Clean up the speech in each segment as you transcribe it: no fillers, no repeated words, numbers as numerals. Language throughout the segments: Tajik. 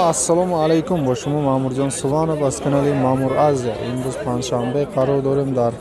Ассалому алайкум, бо шумо Маъмурҷон Суванов аз канали Маъмур Азия. Имрӯз панҷшанбе қарор дорем дар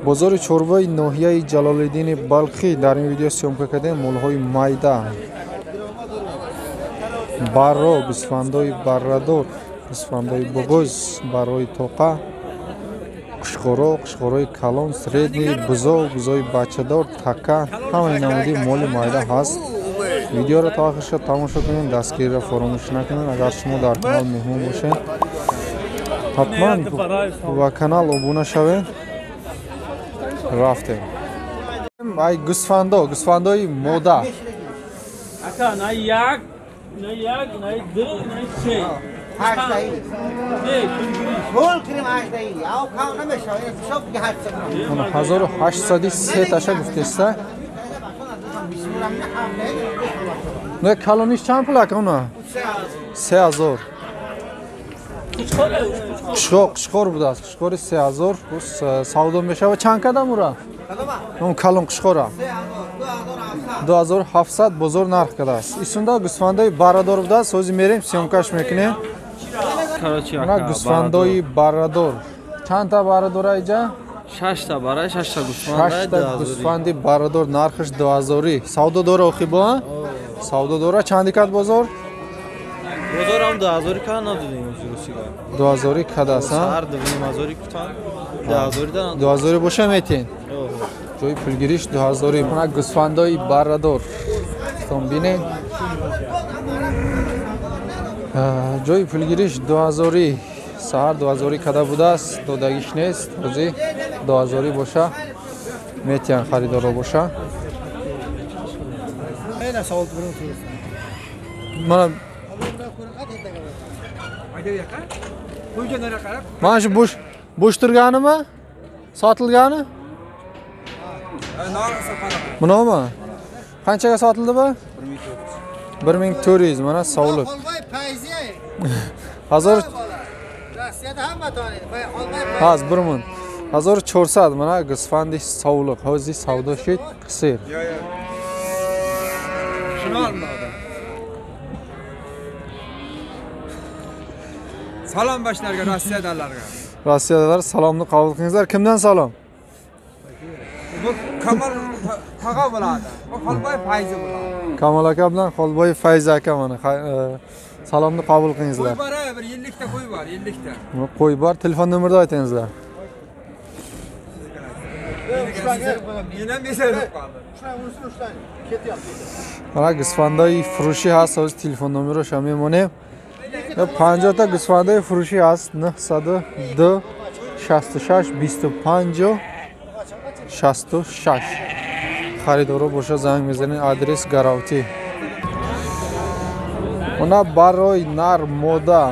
бозори чорвои ноҳияи Ҷалолиддини Балхӣ. Дар ин видео съёмка кардем молҳои майда, барро, гӯсфандои баррадор, гӯсфандои буғуз, баррои тоқа, қушқоро, қушқорои калон, средний, бузов, бузои бачадор, така, ҳамаи намуди моли майда ҳаст. Видеоро то охирша тамошо кунед, дастгириро фаромӯш накунед. Агар шумо дар канал меҳмон бошед, ҳатман ба канал обуна шавед. Рафтем. Ай гӯсфандо, гӯсфандои мода. Ака, на як, на як, на ду, на се. Ҳазору ҳаштсади се таша гуфтеста. Не, калониш чанд пул ака уна? 3000. Қушқор будааст. Қушқори 3000 савдо мешава. Чанд кадам ура? Он калон қушқора. 2700 бозор нарх кардааст. Исунда гӯсфандои баррадор будааст. Ҳозир мерем съёмкаш мекунем. На гӯсфандои баррадор. Чандта баррадора иҷа? Шашта барай, шашта гӯсфанд. Шашта гӯсфанди баррадор, нархаш 2000. Савдо дора охи бо? Савдо дора. Чанди кад бозор? Бозор ҳам 2000 кад надодем русига. 2000 кад аст, ҳа? Сар 2500 кутан. 2000 да. 2000 боша метин. Ҷои пулгириш 2000. Мана гӯсфандои баррадор. Тон бинед. Ҷои пулгириш 2000. Саҳар 2000 када будааст, додагиш нест. Ҳозир 2000 боша метиҳан харидоро боша. Mana shu bo'sh turganimi? Sotilgani? Bunami? Qanchaga sotildi bu? 1400. Mana sovliq. Hozir Haz bir min. 1400 mana g'usfandi sovliq. Hozir savdo shit qisir. Salom boshlarga, Rossiyadalarga. Rossiyadalar salomni qabul qilingizlar. Kimdan salom? Bu Kamol tog'a bo'ladi. Bu Xolboy Fayzi bo'ladi. Kamol aka bilan Xolboy Fayzi aka mana salomni qabul qilingizlar. Qo'y bor, bir 50 ta qo'y bor, 50 ta. Qo'y bor, telefon nomerini aytingizlar. Men ham eslayib qoldim. Mana g'usfandои фурӯшӣ ҳаст, ҳозир телефон номероша мемонем. 50 та гӯсфандаи фурӯшӣ ҳаст. 902 66 25 66. Харидоро боша занг мезанед. Адрес Гаравтӣ. Она барои нар мода,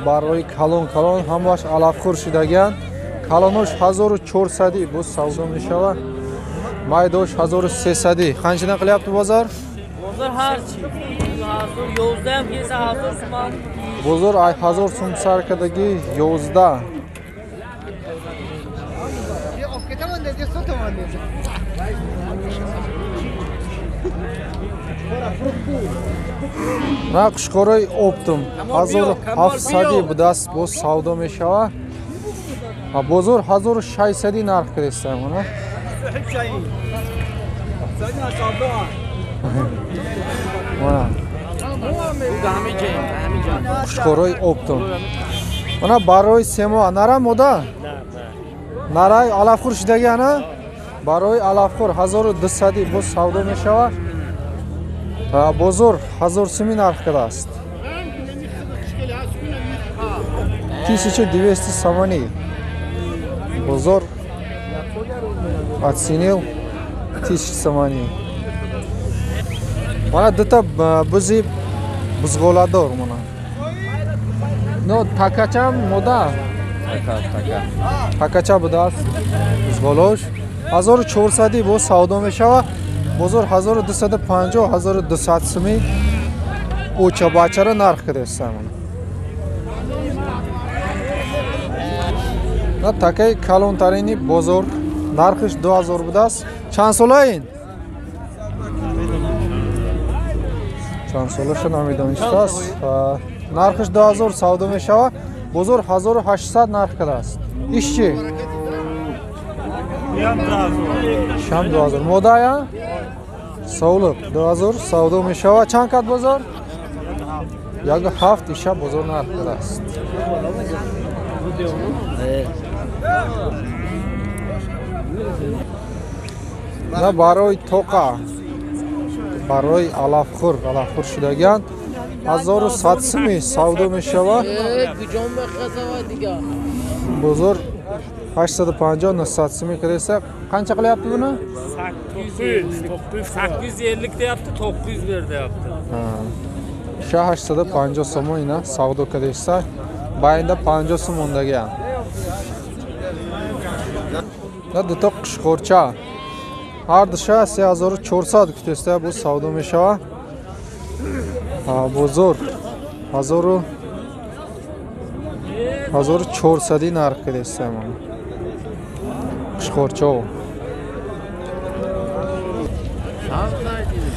барои калон калон ҳамааш алафхӯр шудагианд. Калонош 1400 боз савдо мешавад. Майдош 1300. Qanchadan qilyapti bozor? Bozor har chi. 1011 ham kelsa 1000 so'm. Bozor ay 1000 so'm sarkadagi 11. На қушқорои оптом 1700 будааст, боз савдо мешавад. Бозор 1600 нарх кардастам. Мана қушқорои оптом. Мана барои семо нара мода? Нарай алафхӯр шудаги ана? Барои алафхӯр 1200 боз савдо мешавад. Бозор 1000 сӯми нарх кардааст. 1200 сомонӣ. Бозор оценил 1000 сомонӣ. Мана дута бузи бузғоладор мана. Но такачам мода? Така. Такача будааст бузғолош. 1400 боз савдо мешавад. Бозор 1250 1200 сӯми оча бачара нарх кардастам. На такаи калонтарини бозор нархиш 2000 будааст. Чанд сола ин? Чанд солаша намедонистааст. Нархаш 2000 савдо мешавад. Бозор 1800 нарх кардааст. Иш чӣ? Шам 2000. Модая? Савлуқ 2000 савдо мешавад. Чанд кат бозор? 1.7 иша бозор нарх кардааст. На барои тоқа, барои алафхӯр, алафхӯр шудагианд 1100 сӯми савдо мешавад. Бозор 850-900 сӯми кардааст. Qancha qilyapti buni? 850 deyapti, 900 ber deyapti. Sha 850 сомон ина савдо кардааст. Байында 50 сом ондагиан. На дуто қушқорча. Ҳар душа 3400 гуфтааст, бу савдо мешавад. Бозор 1400 нарх кардааст. Қушқорча.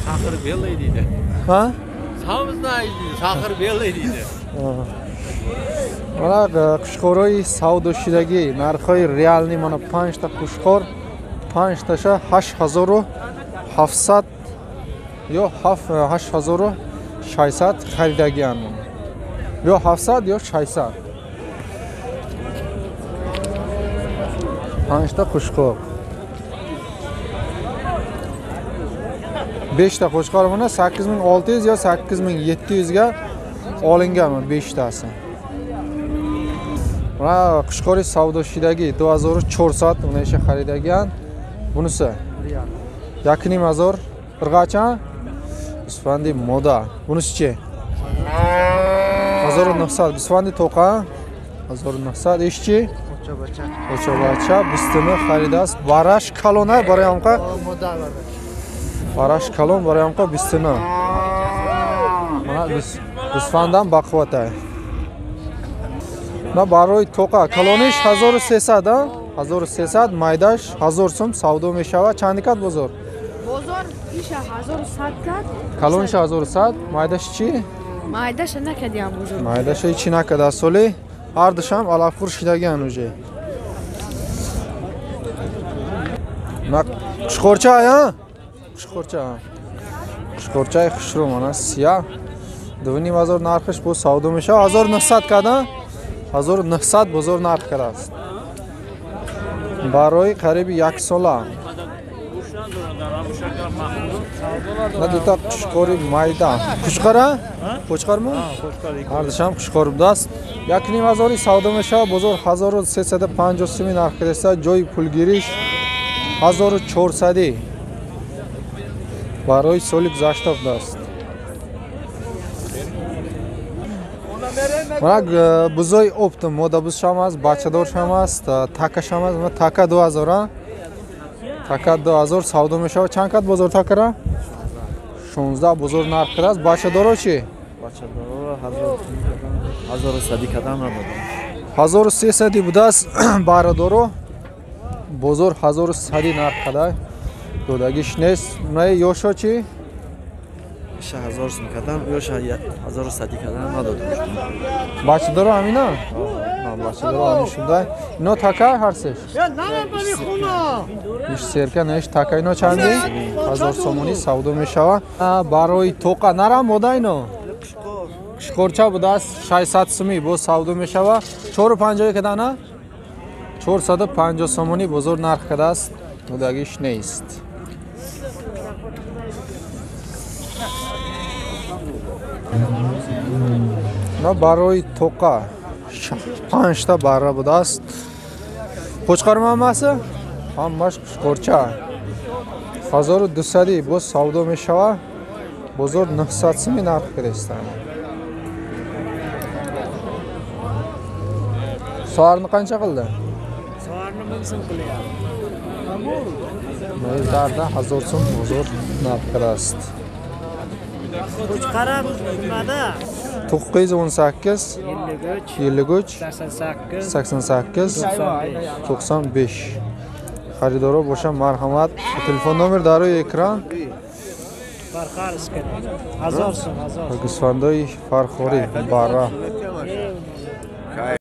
Сахар белый deydi. Ha? Сам знаешь, сахар белый deydi. Mana qushqorой savdoshidagi narxҳои реални mana 5 та қушқор, 5 таша 8700 ё 8600 харидагианд. Ё 700 ё 600. 5 та қушқор. 5 ta qo'chqor mana 8600 yo 8700 ga olingan 5 tasi. Mana qushqori savdoshidagi 2400 uni isha xaridagan. Bunisi 1500 irg'acha Gusfandi moda. Bunisi-chi? 1900 Gusfandi to'qa 1900 ishchi O'chabacha bistini xaridas. Barash kalona barayamqa. Barash kalon barayamqa bistini. Mana Gusfandan baquvvat. На барои тоқа калониш 1300, а? 1300, майдаш 1000 сум савдо мешавад. Чанд кат бозор? Бозор иша 1100 кат. Калониш 1100, майдаш чӣ? Майдаша накадиам бозор. Майдаша ҳеч накада соли. Ҳар душам алафхӯр шидагиан уже. На қушқорча, а? Қушқорча. Қушқорчаи хушрӯ мана сия. 2500 нархиш бо савдо мешавад. 1900 када? 1900 бозор нарх кардааст. Барои қариби як сола. На дута қушқори майда. Қушқара? Қучқармы? Ҳардушам қушқор будааст. 1500 савдо мешавад. Бозор 1350 сӯми нарх кардааст. Ҷои пулгириш 1400 барои соли гузашта будааст. Мана бузои оптом модабузшам аст, бачадоршам аст, такашам аст. Мана така 2000, така 2000 савдо мешавад. Чанд кат бозор такара? 16 бозор нарх кардааст. Бачадоро чӣ? Бачадоро 1100 кадам надодам. 1300 будааст барадоро. Бозор 1100 нарх кардааст. Додагиш нест. Мана ёшо чӣ? 1000 сум кадам, ёша 1100 кадам надодам. Бачадоро ҳамина? Бачадоро ҳамин шуда. Ино така ҳар сеш? Иш серка неш така. Ино чанди? 1000 сомонӣ савдо мешавад. Барои тоқа нарам мода ино? Қушқорча будааст 600 сумӣ боз савдо мешавад. 450 кадана? 450 сомонӣ бозор нарх кардааст. Додагиш нест. На барои тоқа 5 та барра будааст. Қучқарма ҳамаси? Ҳамаш қушқорча. 1200 боз савдо мешавад. Бозор 900 сӯми нарх кардааст. Soarni qancha qildi? Soarni 1000 so'm qilyapti. Darda 1000 so'm bozor narx кардааст. Qo'chqaram nimada? 918 53 88 95. Харидоро боша марҳамат. Телефон номер дар рӯи экран. Гӯсфандои фархорӣ, бара.